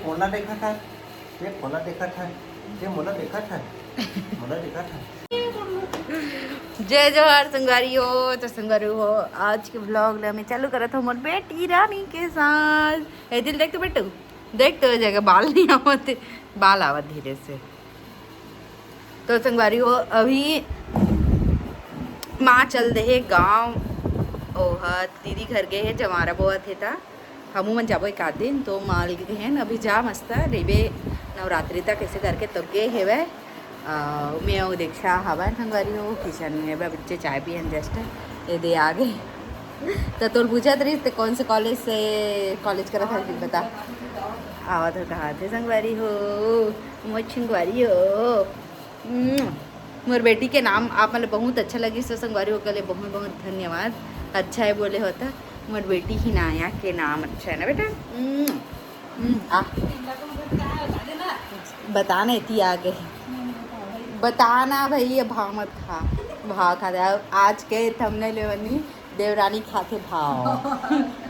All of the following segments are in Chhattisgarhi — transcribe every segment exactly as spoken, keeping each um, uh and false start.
मोला देखत है, ये मोला देखत है, ये मोला देखत है, मोला देखत है। जय जोहार संगवारी हो। तो संगवारी हो, आज के ब्लॉग ला मैं चालू करत हूँ मोर बेटी रानी के साथ। ए दिल देख तो बेटू, देख तो ए जगह बाल नहीं आवत हे, बाल आवत धीरे से। तो संगवारी हो, अभी माँ चल दे हे गाँव, ओह दीदी घर गए हे, जमारा बोआ थे ता हमू मन जाबो एक आध दिन। तो माँ अलगे कहे न, अभी जा मस्त रहिबे नवरात्रि तक, ऐसे करके तो गे हेवय। आ, मैं अउ दीक्षा हवन संगवारी हो, किचन में बच्चे चाय पियन जस्ट ये दे आ गए। तो तोर पूछत रहिस ते कौन से कॉलेज से कॉलेज करत हस, बता। आवत हो कहा थे संगवारी हो, मोर संगवारी हो। हम्म, मोर बेटी के नाम आप मन ल बहुत अच्छा लगिस तो संगवारी हो, ओकर ले बहुत बहुत धन्यवाद। अच्छा है बोले होता, मोर बेटी हिनाया के नाम अच्छा है ना बेटा। हम्म, हम्म, आ। बताना इति आगे, बताना भाई, ये भाव मत खा, भाव खा दे। आज के थंबनेल में बनी देवरानी खाथे भाव,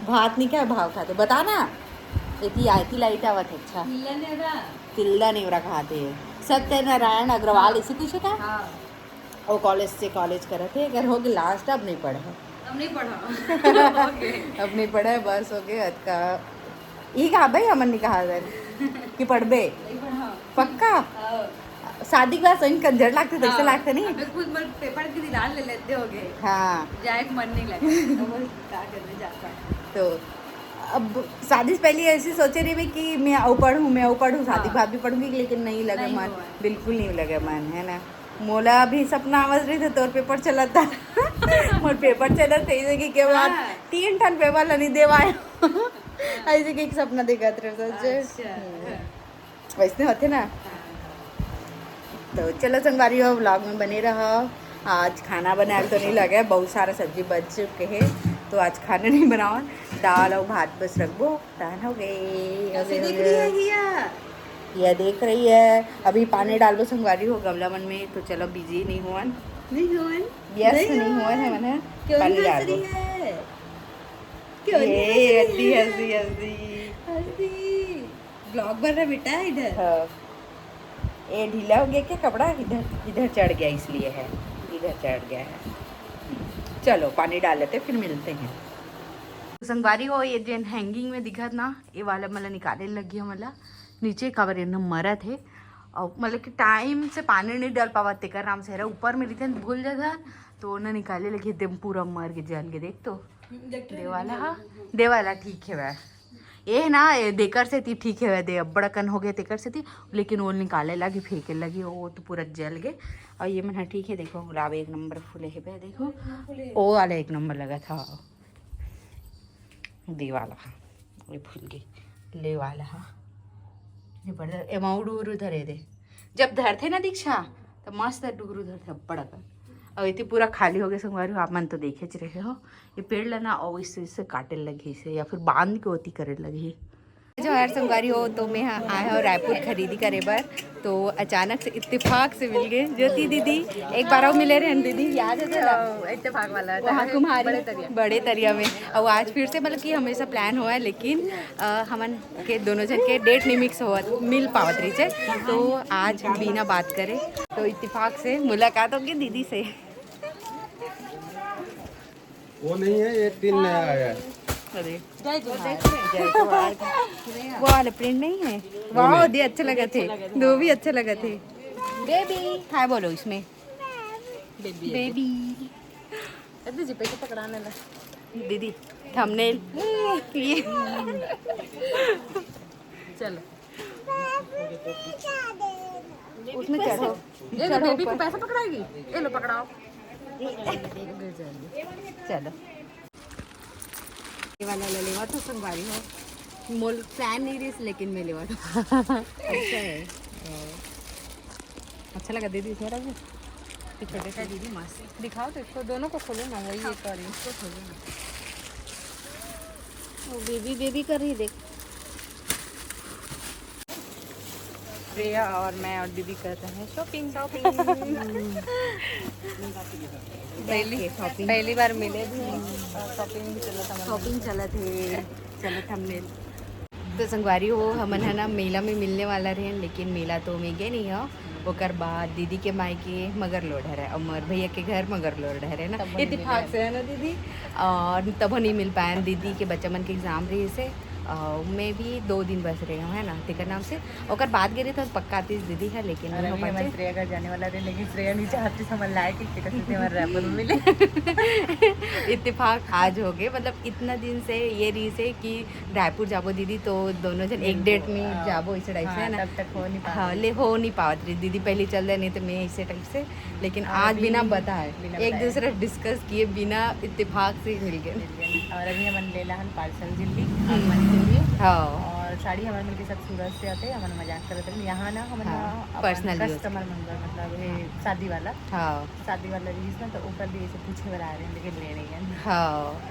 भात नहीं खाए, भाव खाथे। बताना इति आती लाइट आवत है। अच्छा, तिल्ला नेवरा खाते हैं। सत्यनारायण अग्रवाल, ऐसे कुछ था। हाँ। वो कॉलेज से कॉलेज करत हे, अगर हो गए लास्ट, अब नहीं पढ़ा। अब नहीं पढ़ा। अब नहीं पढ़ा है, बस हो गए। अतका ई कहा भाई, हमन नहीं कहा था कि पढ़बे। नहीं पढ़ा। पक्का? हाँ। शादी के बाद सही कंजर लागते, तैसे हाँ। लागते नहीं? अबे खुद मन पेपर के दिन ले लेते हो गए। हाँ। जाए के मन नहीं लगे। तो वो क्या करने जाता। तो अब शादी से पहले ऐसे सोचे रही कि मैं अउ पढ़ूँ, मैं अउ पढ़ूँ, शादी के हाँ। बाद भी पढ़ूंगी, लेकिन नहीं लगे नहीं मन, हुआ। बिल्कुल नहीं लगे मन, है ना। मोला अभी सपना आवत रही थे, तोर पेपर चलत था। मोर पेपर चलत थे, इसे कि के बाद हाँ। तीन ठन पेपर ला नहीं देवाय। ऐसे कि एक सपना देखत रहे, सोचे। अच्छा। हम्म। वैसने होथे ना। तो चलो संगवारी हो, ब्लॉग में बने रहो। आज खाना बनाए तो नहीं लगे, बहुत सारा सब्जी बच चुके हैं, तो आज खाना नहीं बनाओ, दाल और भात बस रखबो। दाल हो गए, हो कैसे गए, देख हो रही है गए। हिया? हिया देख रही है। अभी पानी डालबो संगवारी हो गमला मन में, तो चलो बिजी नहीं हुअन। नहीं हुअन। व्यस्त नहीं नहीं हुआ है हुआ। मने। क्यों पानी नहीं हंस डालबो। रही है? क्यों नहीं ये हंस रही हंसी, है? हंसी, हंसी। हंसी। ब्लॉग बन रहा बेटा इधर। हाँ। ये ढीला हो गया क्या कपड़ा? इधर, इधर चढ़ गया इसलिए है, इधर चढ़ गया है। चलो पानी डाल लेते, फिर मिलते हैं। संगवारी हो, ये जेन हैंगिंग में दिखत ना, ये वाला मला निकाले लगी है मला नीचे, काबर ये न मरत है। और मतलब कि टाइम से पानी नहीं डाल पावत, तेकर नाम से हरा ऊपर में रिथन भूल जाता, तो न निकाले लगी, एकदम पूरा मर के जल के। देख तो देवाला हा, देवाला ठीक है वह। ये ना, ये देकर सेती ठीक है वह, दे अब्बड़ अकन हो गए तेकर सेती, लेकिन वो निकाले लगी, फेंके लगी, वो तो पूरा जल गए। और ये मन हा ठीक है, देखो गुलाब एक नंबर फूले है बे, देखो वो वाला एक नंबर लगा था। दे वाला हा, ये फूल के ले वाला हा, ये बड़ा एमा उड़ू उड़ू धरे दे। जब धरथे ना दीक्षा, तो मस्त डुगरू धरथे, अब्बड़ अकन। और इतनी पूरा खाली हो गए संगवारी हो, आप मन तो देखे च रहे हो। ये पेड़ ला ना, और इससे, इससे काटे लगी से, या फिर बांध के ओती करे लगी। जो हर संगवारी हो, तो मैं यहाँ आया हूँ रायपुर खरीदी करे बर, तो अचानक से इत्तेफाक से मिल गए ज्योति दीदी। एक बार और मिले रहे दीदी, याद है तेरा? हाँ, इत्तेफाक वाला था। वहाँ कुम्हारी बड़े तरिया। बड़े तरिया में। और आज फिर से मतलब कि हमेशा प्लान हुआ है, लेकिन अ, हमन के दोनों जन के डेट नहीं मिक्स होवत, मिल पावत रहिसे, तो आज बिना बात करे तो इत्तेफाक से मुलाकात हो गई दीदी से। वो नहीं है, एक दिन नया आया है। अरे, जय जोहार। जय जोहार। वो वाला प्रिंट नहीं है? वो वाह नहीं। दे, अच्छा लगा थे। दो भी अच्छा लगा थे। बेबी हाय बोलो इसमें। बेबी। बेबी। अरे जी, पैसे पकड़ाने ला। दीदी, थंबनेल। ये। चलो। उसमें चढ़ो। ये तो चढ़ो बेबी को ऊपर। पैसा पकड़ाएगी? ये लो, पकड़ाओ। चलो। ये वाला ले लेवा तो संगवारी हो। मोल प्लान नहीं रहीस, लेकिन मैं लेवा तो। अच्छा है। अच्छा लगा दीदी, इसमें रख दे। ये छोटे से दीदी मस्त। दिखाओ तो इसको, दोनों को खोलो ना, वही एक और ये। इसको खोलो ना। वो बेबी, बेबी कर रही, देख। प्रिया और मैं और दीदी कर रहे हैं शॉपिंग। शॉपिंग। पहली, शॉपिंग। पहली बार मिले भी हैं और शॉपिंग भी चलत है। शॉपिंग चलत है, चलत हमने। तो संगवारी हो, हमन ह ना मेला में मिलने वाला रहेन, लेकिन मेला तो में गे नहीं हो। ओकर बाद दीदी के मायके मगरलोड हरे, अउ मोर भैया के घर मगरलोड हरे ना, तब बने इत्तेफाक मिले। से, है ना दीदी? और तब नहीं मिल पाए, दीदी के बच्चा मन के एग्जाम रहिस हे, और मैं भी दो दिन बस रहे हूँ, है ना, तेकर नाम से। ओकर बाद गे रहे तो पक्का आतीस दीदी है, लेकिन और नहीं हो अभी हमर पाए। श्रेया घर जाने वाला रहे, लेकिन श्रेया नहीं चाहती हमन लाए, कि तेकर से हमर रायपुर में मिले। इत्तेफाक आज हो गए, मतलब इतना दिन से ये रहिस हे कि रायपुर जाबो दीदी, तो दोनों जन एक डेट में हाँ। जाबो, इसे टाइप से, हाँ, है ना? तब तक हो नहीं पावत हाँ, रहिस। ले हो नहीं पावत रहिस दीदी, पहले चल दे, नहीं तो मैं इसे टाइप से। लेकिन हाँ, आज अभी बिना बताए, बिना एक बताए। दूसरे डिस्कस किए, बिना इत्तेफाक से मिल गए। और अभी हमन लेला हन पार्सल झिल्ली, हम्म। हमन के लिए। हाँ। और साड़ी हमन मन के सब सूरत से आते, हमन मजाक करत रहे। यहाँ ना हमन हाँ, ना अपन personal use कस्टमर मन बर, मतलब ये हाँ। शादी वाला, हाँ। शादी वाला रहिस ना, तो ओकर लिए से पूछे बर आ रहे हैं, लेकिन ले नहीं है। हाँ।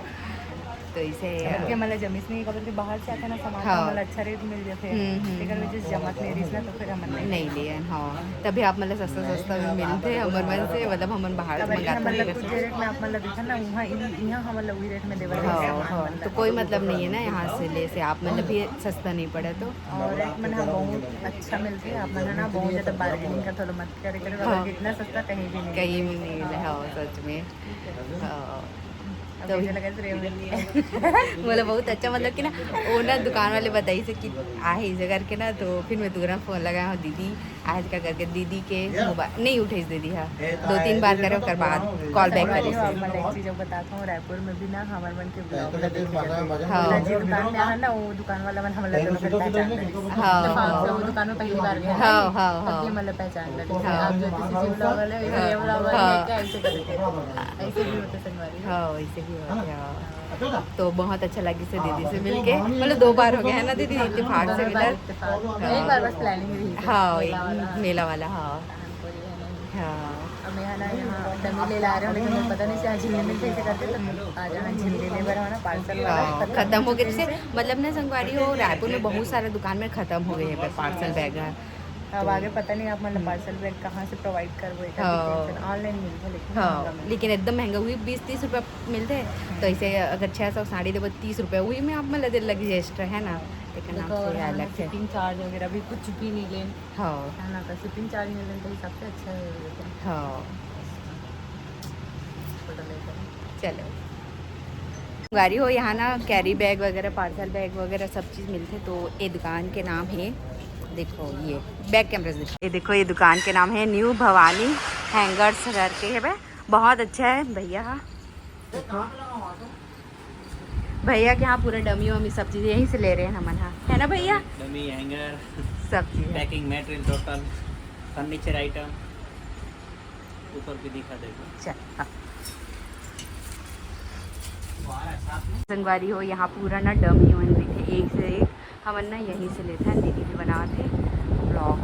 तो इसे के मतलब जमीस नहीं, काबर के बाहर से आते ना सामान, हाँ। तो हमला अच्छा रेट मिल जाते हैं। हम्म, हम्म, लेकिन हम्म। वो जिस जमत नहीं रहिस ना, तो फिर हमन नहीं नहीं लिए, हाँ। तभी आप मतलब सस्ता सस्ता भी मिलते हैं हमर मन से, मतलब हमन बाहर से काबर के मंगाते हमन हैं। कुछ रेट में आप मतलब देखा ना, वहाँ इन-, यहाँ हमन लोग वही रेट में देवल हाँ, सामान हाँ। मतलब। तो कोई मतलब नहीं है ना यहाँ से ले से, आप मतलब भी सस्ता नहीं पड़े तो। और रेट मन ह बहुत अच्छा मिलते, आप मन ह ना बहुत ज़्यादा बार्गेनिंग का थोड़ा मत करे करो, हाँ। काबर के इतना सस्ता कहीं भी नहीं कहीं मिलता। भी नहीं मिले, हाँ। हाँ, सच में। हाँ। अब तो मुझे लगा श्रेया में नहीं है। बोला बहुत अच्छा, मतलब कि ना, वो ना दुकान वाले बताइस हे कि आहे इसे करके ना, तो फिर मैं तुरंत फोन लगाया हूँ दीदी, आज का करके दीदी के मोबाइल नहीं उठेस दीदी, हाँ, दो तीन बार करे, ओकर बाद कॉल बैक करिस। आप मन ला एक चीज बताता हूँ, रायपुर में भी ना हमर मन के ब्लॉग में देखे जाते हैं। हाँ। जिस दुकान में है ना, वो दुकान वाला मन हमला दोनों को पहचान रहे। हाँ, इत्तेफाक से हाँ। वो दुकान में पहली बार गए हैं। हाँ, हाँ, तब हाँ। ये मतलब पहचान रहे। हाँ। आप जो किसी ब्लॉग वाले, ये ब्लॉग वाले हाँ। क्या ऐसे करके? ऐसे भी होते संगवारी। हाँ, वैसे ही होते हैं, हाँ। तो बहुत अच्छा लगिस हे दीदी से मिलके, मतलब दो बार हो गया है ना दीदी, इत्तेफाक से मिला। इत्तेफाक। एक बार बस प्लानिंग रही थी, हाँ, मेला वाला। मेला वाला, हाँ। हमको ये है नहीं। हाँ। अब मैं है ना यहाँ डमी ले ला रहे हो, लेकिन मुझे पता नहीं से आज झिल्ली मिलते इसे करके, तो आ जाना झिल्ली ले बर, है ना, पार्सल वाला हाँ, खत्म। खत्म हो गए। जैसे मतलब ना संगवारी हो, रायपुर में बहुत सारे दुकान में खत्म हो गए हैं पार्सल बैग। अब आगे पता नहीं आप मतलब हम्म। पार्सल बैग कहाँ से प्रोवाइड करबो, एक हाँ। टेंशन। ऑनलाइन मिलथे, लेकिन हाँ, महंगा मिलथे। लेकिन एकदम महंगा, वही बीस तीस रुपया मिलथे। तो ऐसे अगर छः सौ साड़ी देबो, तीस रुपया, वही में आप मतलब लग जाए एक्स्ट्रा, है ना? लेकिन देखो, आपसे और अलग हमने से। शिपिंग चार्ज वगैरह भी कुछ भी नहीं लेन। हाँ। है ना, तो शिपिंग चार्ज नहीं लेन, तो हिसाब से अच्छा है, देखो। हाँ। फोटो लेते हैं। चलो। गाड़ी हो, यहाँ ना कैरी बैग वगैरह, पार्सल बैग वगैरह सब चीज़ मिलथे। तो ये दुकान के नाम है, देखो ये बैक कैमरा से देखो, ये देखो, ये दुकान के नाम है न्यू भवानी हैंगर्स करके है बे। बहुत अच्छा है भैया, हाँ। भैया के यहाँ पूरा डमी वमी सब चीज़ यहीं से ले रहे हैं हमन, हाँ, है ना भैया? डमी, हैंगर, सब चीज़ है। Packing material, total furniture item ऊपर भी दिखा देगा। चल, हाँ। संगवारी हो, यहाँ पूरा ना डमी वमी रहिथे, एक से एक। हमन ना यहीं से लेथन, दीदी भी बनावत हे ब्लॉग।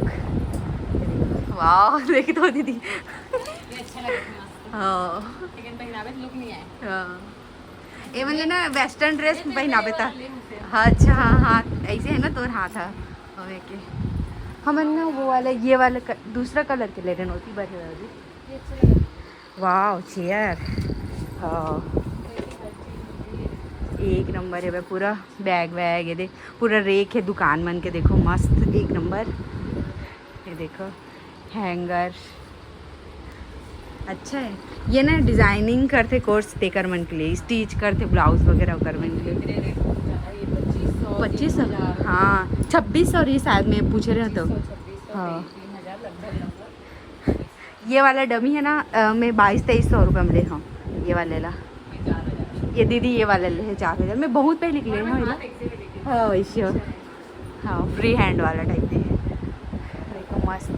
वाह, देख तो दीदी। ये अच्छा लगे थे मस्त। हाँ। लेकिन पहनावे तो लुक नहीं आए। हाँ। ये मतलब ना वेस्टर्न ड्रेस पहनावे था। हाँ, अच्छा, हाँ, हाँ, ऐसे है ना, तोर हाथ है। और एक हमन ना वो वाला, ये वाला क-, दूसरा कलर के ले रहे होती, बढ़िया वाली। ये अच्छा लगा। Wow, chair. हाँ, एक नंबर है बे, पूरा बैग वैग है, देख, पूरा रेक है दुकान मन के, देखो, मस्त, एक नंबर। ये देखो, हैंगर, अच्छा है। ये ना डिजाइनिंग करथे कोर्स, तेकर मन के लिए स्टिच करथे ब्लाउज वगैरह, ओकर मन के लिए। पच्चीस सौ, पच्चीस सौ? हाँ, छब्बीस सौ रही शायद, मैं पूछे रहे तो। हाँ। ये वाला डमी है ना, अ, मैं बाईस तेईस सौ रुपये में ले हूँ ये वाले ला। ये दीदी ये वाला ले है चार हज़ार। मैं बहुत पहले के ले हूँ ये ला। हाँ, वैसे हो। हाँ, फ्री हैंड वाला टाइप दे है। देखो, मस्त।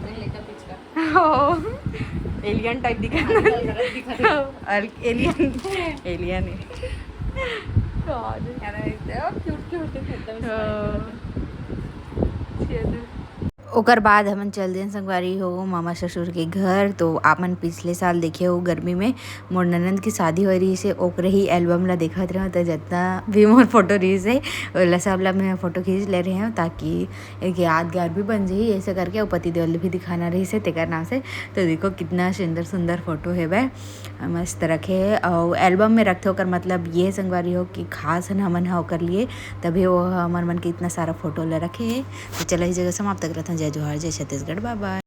एलियन टाइप दिखा। और एलियन, एलियन है। God। क्यूट क्यूट है एकदम। हाँ। चलो। ओकर बाद हमन चल देन संगवारी हो मामा ससुर के घर। तो आप मन पिछले साल देखे हो गर्मी में मोर ननद की शादी होय रहिस हे, ओकरे ही एल्बम ला देखत रहो, तो जितना भी मोर फोटो रहिस हे ओला सब ला मैं फोटो खींच ले रहे हूँ, ताकि एक यादगार भी बन जाही। ऐसे करके वो पति देव ल भी दिखाना रहिस हे तेकर नाम से। तो देखो कितना सुंदर सुंदर फोटो हे बे, मस्त रखे हे। और एल्बम में रखते ओकर मतलब ये संगवारी हो कि खास हन हमन ह ओकर लिए, तभी वो हमर मन के इतना सारा फोटो ला रखे हे। तो चलो इस जगह समाप्त करत हूँ। जय जोहार, जय छत्तीसगढ़, बाय बाय।